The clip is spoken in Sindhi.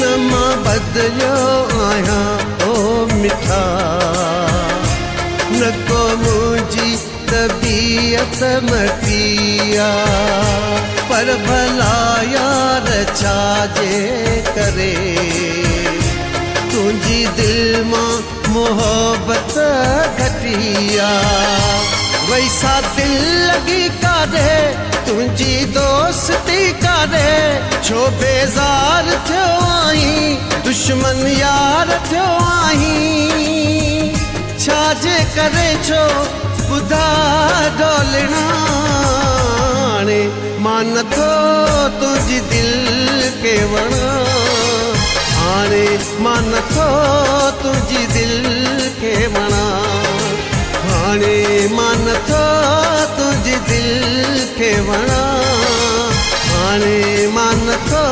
نه مان بدليو آهيان او مٺا. نه ڪو منهنجي طبيعت مٽي آ، پر ڀلا يار ڇا جي ڪري تنهنجي دل مان محبت گهٽي آ. وئي سا دل لڳي ڪاڏي تنهنجي دوستي ڪاڏي، ڇو بيزار ٿيو آهين دشمن يار ٿيو آهين، ڇا جي ڪري ڇو ٻڌاء ڍولڻا. هاڻي مان نٿو تنهنجي دل کي وڻان، هاڻي مان نٿو تنهنجي دل کي وڻان، هاڻي مان نٿو تنهنجي دل کي وڻان، هاڻي مان نٿو.